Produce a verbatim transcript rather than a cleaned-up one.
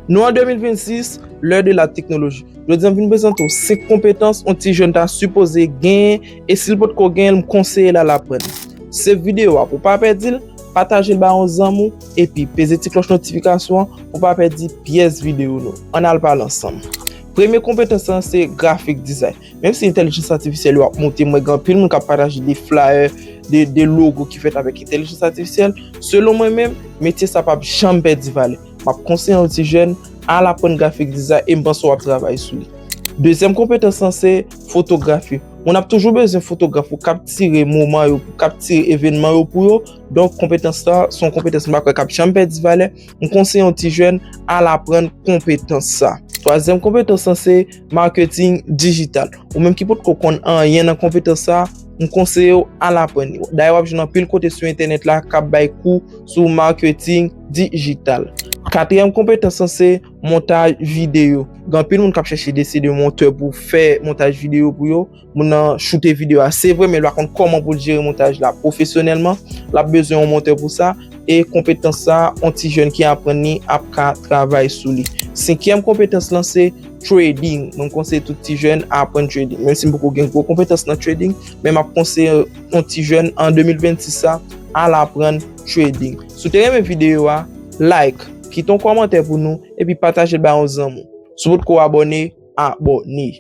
Nou an de mil vennsis, l'heure de la technologie. Jodi a m vin prezante w senk konpetans yon ti jèn ta sipoze genyen, e si l potko genyen l, m konseye l al aprann. Save videyo a pou w pa pèdi l, pataje l bay yon zanmi w, epi peze ti klòch notifikasyon an pou w pa pèdi pyès videyo nou. Ann al pale ansanm. Premye konpetans lan se graphic design. Menm si entèlijans atifisyèl yo ap monte, mwen gen anpil moun k ap pataje de flyer, de, de logo ki fèt avèk entèlijans atifisyèl. Selon mwen menm, metye sa p ap janm pèdi valè. M ap konseye yon ti jèn al aprann graphic design e m panse w ap travay sou li. Dezyèm konpetans lan se fotografi. Moun ap toujou bezwen fotograf pou kaptire moman yo, pou kaptire evènman yo pou yo. Donk, konpetans sa, se yon konpetans m pa kwè k ap janm pèdi valè. M konseye yon ti jèn al aprann konpetans sa. Twazyèm konpetans lan se maketing dijital. Ou menm ki potko konn anyen nan konpetans sa, m konseye w al aprann li. Dayè, w ap jwenn anpil kote sou entènèt la k ap bay kou sou maketing dijital. Katriyèm konpetans lan se montaj videyo. Gen anpil moun k ap chèche de se de montè pou fè montaj videyo pou yo. Moun nan choute videyo a, se vre, men l pa konn kòman pou l jere montaj la pwofesyonèlman. L ap bezwen yon montè pou sa. E konpetans sa, yon ti jèn ki aprann li ap ka travay sou li. Senkyèm konpetans lan se trading. Mwen, m konseye tout ti jèn aprann trading. Menm si m poko gen gwo konpetans nan trading, men m ap konseye yon ti jèn an de mil vennsis sa, al aprann trading. Si w te renmen videyo a, like, kite yon kòmantè pou nou, epi pataje l bay yon zanmi w. Si w potko abòne, abòne.